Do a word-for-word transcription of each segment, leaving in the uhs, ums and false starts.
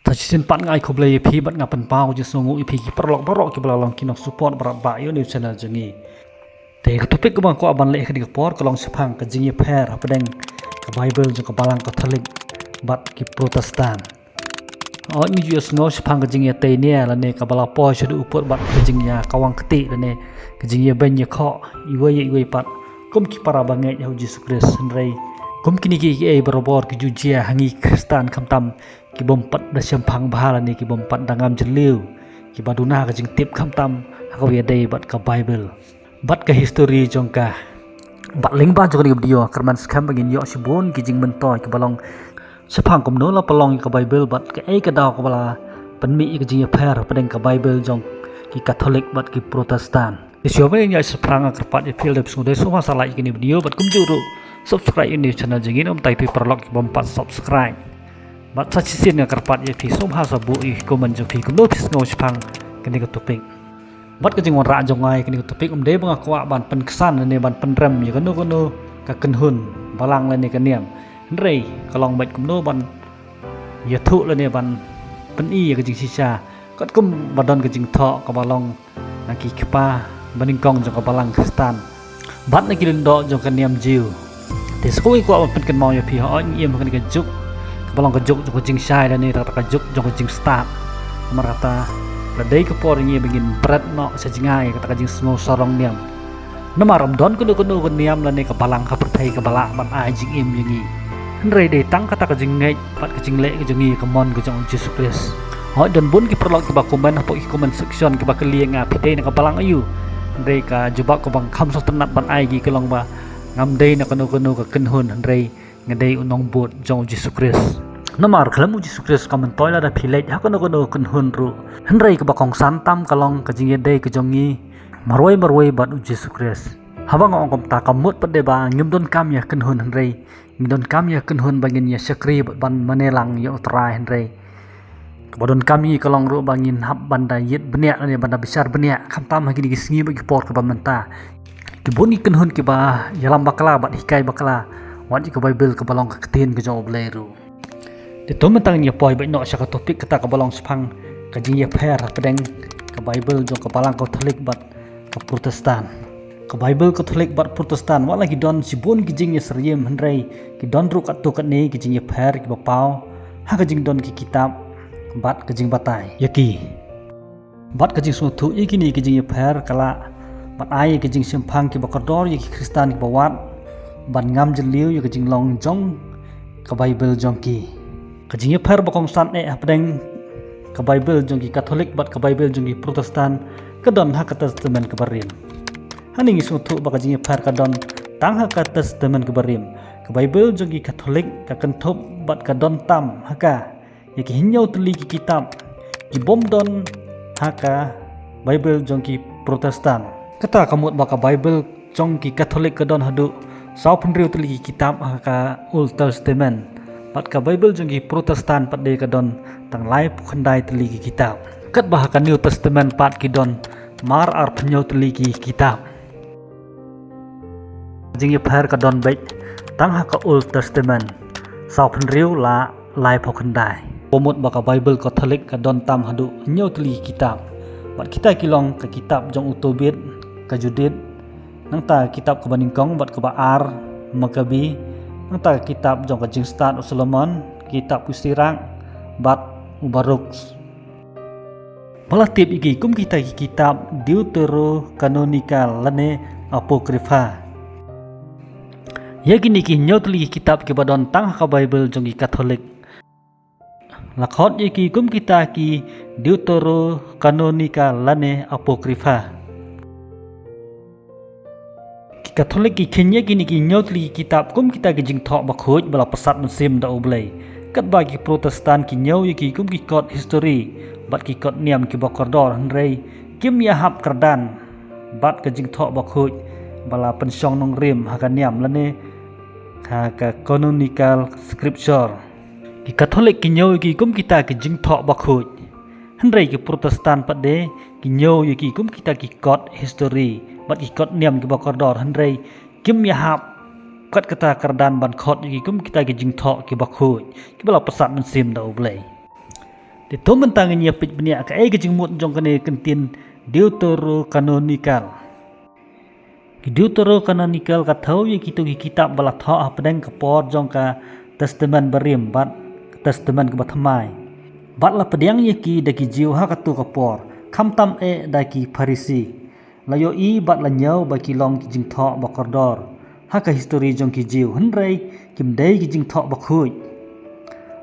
Sa shisien pat nga ai khublei ïa phi bad nga pynpaw jingsngewnguh ïa phi ki paralok baroh kiba la long ki nong support bad ba ïa u new channel jong ngi. Te ka topic kaba nga kwah ban leh ha kane ka por ka long shaphang ka jingïapher hapdeng ka Bible jong ka Balang Katholik bad ki Protestant. Hooid, ngi ju ïohsngew shaphang ka jingïatei nia lane kaba la poi shaduh u pud bad ka jingïakawang kti lane ka jingïabeiñ ïakhoh iwei ïa iwei pat kum ki para bangeit ha u Jisu Khrist. Hynrei kum kine kiei kiei barabor ki ju jia ha ngi Khristan khamtam ki bym pat da shemphang bha lane ki bym pat da ngam jylliew, kiba duna ka jingtip khamtam ha kaba ïadei bad ka Bible bad ka history jong ka. Bad lyngba jong kane ka video kyrmen skhem ba ngin ïoh shibun ki jingmyntoi kiba long shaphang kumno la pynlong ïa ka Bible bad kaei ka daw kaba la pynmih ïa ka jingïapher hapdeng ka Bible jong ki Katholik bad ki Protestant. Te shuwa ban ïa shaphrang, nga kyrpad ïa phi lada phi sngewdei sngewbha sa like ïa kane ka video bad kumjuh ruh subscribe ïa kane ka channel jong ngi, namar ïa phi paralok kiba ym pat subscribe. Bad sa shisien nga kyrpad ïa phi sngewbha sa buh ïa ki comment jong phi kumno phi sngew shaphang kane ka topic. Bad ka jingwanrah jong nga ïa kane ka topic ym dei ba nga kwah ban pynksan ne ban pynrem ïa kano kano ka kynhun balang lane ka niam. Hynrei ka long beit kumno ban ïathuh lane ban pyni ïa ka jingshisha katkum ba don ka jingthoh kaba long na ki kpa banyngkong jong ka Balang Khristan bad na ki lyngdoh jong ka niam Jiw. Te shuwa ngi kwah ban pynkynmaw ïa phi, hooid ngi im ha kane ka juk kaba long ka juk jong ka jingshai lane kata ka juk jong ka jingstad. Namar kata la dei ka por ngi ba ngin bret noh sha jngai kata ka jingsngew sarong niam. Namar ym don kano kano ka niam lane ka balang ha pyrthei kaba lah ban ai jingim ïa ngi. Hynrei dei tang kata ka jingngeit bad ka jingleh ka jong ngi ka mon ka jong u Jisu Khrist. Hooid don bun ki paralok kiba comment hapoh ki comment section kiba kylli ïa nga phi dei na ka balang aiu. Hynrei ka jubab kaba nga kham sngewtynnat ban ai ïa ki ka long ba ngam dei na kano kano ka kynhun hynrei nga dei u nongbud jong u Jisu Khrist. Namar khlem u Jisu Khrist ka myntoi lada phi leit ha kano kano ka kynhun ruh. Hynrei kaba kongsan tam ka long ka jingïadei ka jong ngi marwei marwei bad u Jisu Khrist. Haba nga ong kumta ka mut pat dei ba ngim donkam ïa kynhun hynrei ngi donkam ïa kynhun ba ngin ïa shakri bad ban mane lang ïa u Trai hynrei kaba donkam ïa ngi ka long ruh ba ngin hap ban da ïit bniah lane ban da bishar bniah khamtam ha kine ki sngi bad ki por kiba mynta. Ki bun ki kynhun kiba ïalam bakla bad hikai bakla wat ïa ka Bible kaba long ka ktien ka jong U Blei ruh. Te to mynta ngin ïa poi beit noh sha ka topic kata kaba long shaphang ka jingïapher hapdeng ka Bible jong ka Balang Katholik bad ka Protestant. Ka Bible Katholik bad Protestant wat la ki don shibun ki jingïasyriem hynrei ki don ruh katto katne ki jingïapher kiba paw ha ka jingdon ki kitab bad ka jingbatai ïa ki. Bad ka jingsngewthuh ïa kine ki jingïapher ka lah ban ai ïa ki jingshemphang kiba kordor ïa ki Khristan kiba wad ban ngam jylliew ïa ka jinglong jong ka Bible jong ki. Ka jingïapher ba kongsan eh hapdeng ka Bible jong ki Katholik bad ka Bible jong ki Protestant ka don ha ka Testament kaba rim. Hangne ngi sngewthuh ba ka jingïapher ka don tang ha ka Testament kaba rim. Ka Bible jong ki Katholik ka kynthup bad ka don tam ha ka ïa ki hynñiew tylli ki kitab ki bym don ha ka Bible jong ki Protestant. Kata ka mut ba ka Bible jong ki Katholik ka don haduh sawphew hynriew tylli ki kitab ha ka Old Testament. Bad ka Bible jong ki Protestant pat de ka don tang laiphew khyndai tylli ki kitab. Katba ha ka New Testament pat ki don mar arphew hynñiew tylli ki kitab. Jingïapher ka don beit tang ha ka Old Testament sawphew hynriew la laiphew khyndai. Ka mut ba ka Bible Katholik ka don tam haduh hynñiew tylli ki kitab. Bad kita ki long ka kitab jong u Tobit, ka Judith, nangta ka kitab kaba nyngkong bad kaba ar, Makabi, nangta ka kitab jong ka Jingstad u Solomon, kitab u Sirak bad u Baruk. Ba la tip ïa ki kum kita ki kitab Deuterocanonical lane Apocrypha. Ïa kine ki hynñiew tylli ki kitab kiba don tang ha ka Bible jong ki Katholik la khot ïa ki kum kita ki Deuterocanonical lane Apocrypha. Ki Katholik ki kheiñ ïa kine ki hynñiew tylli ki kitab kum kita ki jingthoh bakhuid ba la pyrsad mynsiem da U Blei. Katba ki Protestant ki ñiew ïa ki kum ki kot history bad ki kot niam kiba kordor hynrei kim ïahap kyrdan bad ka jingthoh bakhuid ba la pynshong nongrim ha ka niam lane ha ka canonical scripture. Ki Katholik ki ñiew ïa ki kum kita ki jingthoh bakhuid. Hynrei ki Protestant pat de ki ñiew ïa ki kum kita ki kot history bad ki kot niam kiba kordor hynrei kim ïahap kat kata kyrdan ban khot ïa ki kum kita ki jingthoh kiba khuid kiba la pyrsad mynsiem da U Blei. Te mynta ngin ïa peit bniah kaei ka jingmut jong kane ka ktien Deuterocanonical. Ki Deuterocanonical ka thew ïa kito ki kitab ba la thoh hapdeng ka por jong ka Testament Barim bad ka Testament kaba Thymmai. Bad la pdiang ïa ki da ki Jiw ha kato ka por, khamtam eh da ki Pharisi. La ïohi bad la ñiew ba ki long ki jingthoh ba kordor ha ka histori jong ki Jiw, hynrei kim dei ki jingthoh bakhuid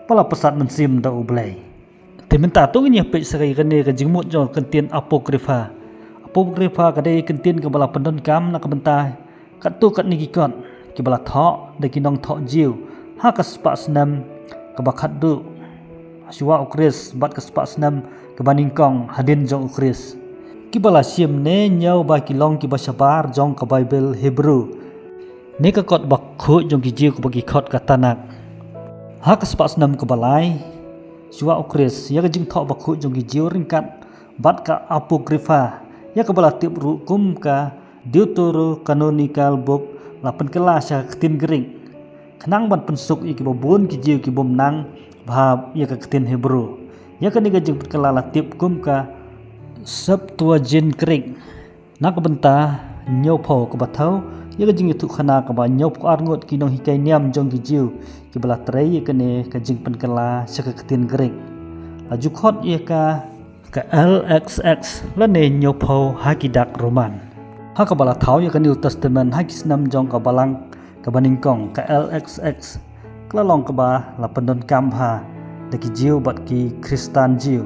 ba la pyrsad mynsiem da U Blei. Te mynta to ngin ïa peit sa ïa kane ka jingmut jong ka ktien Apocrypha. Apocrypha ka dei ka ktien kaba la pyndonkam na ka bynta katto katne ki kot kiba la thoh da ki nongthoh Jiw ha ka spah snem kaba khatduh shuwa U Khrist bad ka spah snem kaba nyngkong hadien jong U Khrist, kiba la shim ne ñiew ba ki long kiba shabar jong ka Baibl Hebru, ne ka kot bakhuid jong ki Jiw kaba ki khot ka Tanakh. Ha ka spah snem kaba lai shuwa U Khrist, ïa ka jingthoh bakhuid jong ki Jiw ryngkat bad ka Apocrypha, ïa kaba la tip ruh kum ka Deuterocanonical Book, la pynkylla sha ka ktien Greek, khnang ban pynsuk ïa kiba bun ki Jiw ki bym nang bha ïa ka ktien Hebru. Ïa kane ka jingpynkylla la tip kum ka Septuagint Greek. Na ka bynta hynñiewphew kaba thew ïa ka jingïathuhkhana kaba hynñiewphew ar ngut ki nonghikai niam jong ki Jiw kiba la trei ïa kane ka jingpynkylla sha ka ktien Greek, la ju khot ïa ka ka L X X lane hynñiewphew ha ki dak Roman. Ha kaba la thaw ïa ka New Testament ha ki snem jong ka Balang kaba nyngkong, ka L X X ka la long kaba la pyndonkam bha da ki Jiw bad ki Khristan Jiw.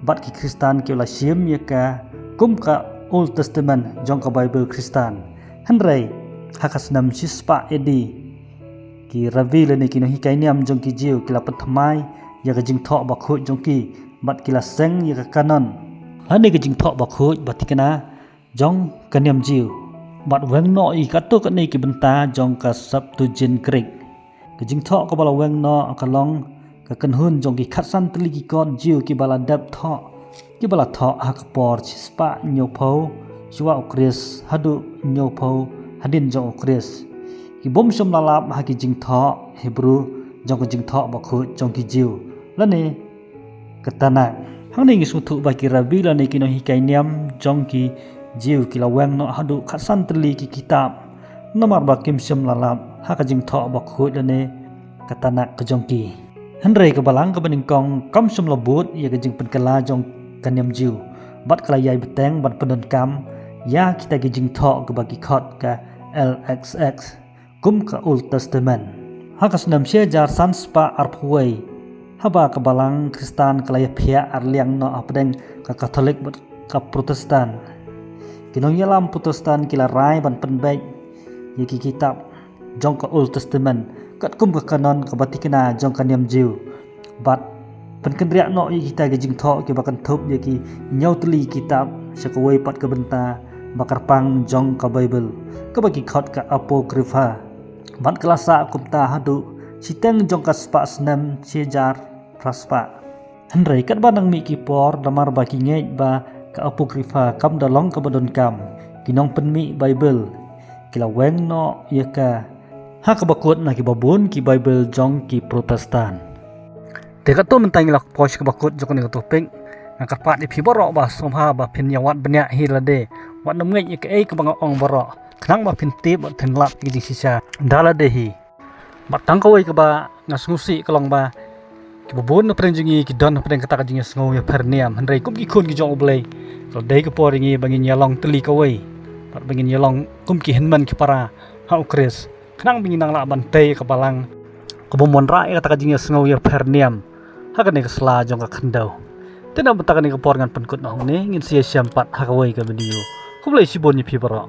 Bad ki Khristan ki la shim ïa ka kum ka Old Testament jong ka Baibl Khristan. Hynrei ha ka snem shispah A D, ki rabbi lane ki nonghikai niam jong ki Jiw ki la pynthymmai ïa ka jingthoh bakhuid jong ki bad ki la seng ïa ka kanon lane ka jingthoh bakhuid ba thikna jong ka niam Jiw, bad weng noh ïa katto katne ki bynta jong ka Septuagint Greek. Ka jingthoh kaba la weng noh ka long ka kynhun jong ki khatsan tylli ki kot Jiw kiba la dep thoh, kiba la thoh ha ka por shispah hynñiewphew shuwa U Khrist haduh hynñiewphew hadien jong U Khrist. Ki bym shym la lap ha ki jingthoh Hebru jong ka jingthoh bakhuid jong ki Jiw lane ka Tanakh. Hangne ngi sngewthuh ba ki rabbi lane ki nonghikai niam jong ki Jiw ki la weng noh haduh khatsan tylli ki kitab, namar ba kim shym la lap ha ka jingthoh bakhuid lane ka Tanakh ka jong ki. Hynrei ka Balang kaba nyngkong kam shym la bud ïa ka jingpynkylla jong ka niam Jiw, bad ka la ïai bteng ban pyndonkam ïa kita ki jingthoh kiba ki khot ka L X X kum ka Old Testament. Ha ka snem shi hajar san spah arphew wei, haba ka Balang Khristan ka la ïaphiah arliang noh hapdeng ka Katholik bad ka Protestan, ki nongïalam Protestan ki la rai ban pynbeit ïa ki kitab jong ka Old Testament katkum ka kanon kaba thikna jong ka niam Jiw, bad pynkynriah noh ïa kita ki jingthoh kiba kynthup ïa ki hynñiew tylli ki kitab sha kawei pat ka bynta ba kyrpang jong ka Baibl, kaba ki khot ka Apocrypha. Bad ka la sah kumta haduh shiteng jong ka spah snem shi hajar phra spah. Hynrei katba nang mih ki por, namar ba ki ngeit ba ka Apocrypha kam da long kaba donkam, ki nongpynmih Baibl ki la weng noh ïa ka ha kaba kut na kiba bun ki Baibl jong ki Protestan. Te katto mynta ngi la poi sha kaba kut jong kane ka topic. Nga kyrpad ïa phi baroh ba sngewbha ba phin ïa wad bniah hi lade, wat nym ngeit ïa kaei kaba nga ong baroh, khnang ba phin tip bad phin lap ki jingshisha da lade hi. Bad tang kawei kaba nga sngewsih ka long ba kiba bun na pdeng jong ngi ki don na pdeng kata ka jingïasngew ïapher niam, hynrei kum ki khun ki jong U Blei, ka la dei ka por ïa ngi ba ngin ïalong tylli kawei, bad ba ngin ïalong kum ki hynmen ki para ha U Khrist, khnang ba ngin nang lah ban tei ïa ka Balang ka bym wanrah ïa kata ka jingïasngew ïapher niam ha kane ka sla jong ka khyndew. Te na bynta kane ka por ngan pynkut noh hangne, ngin sa ïashem pat ha kawei ka video. Khublei shibun ïa phi baroh.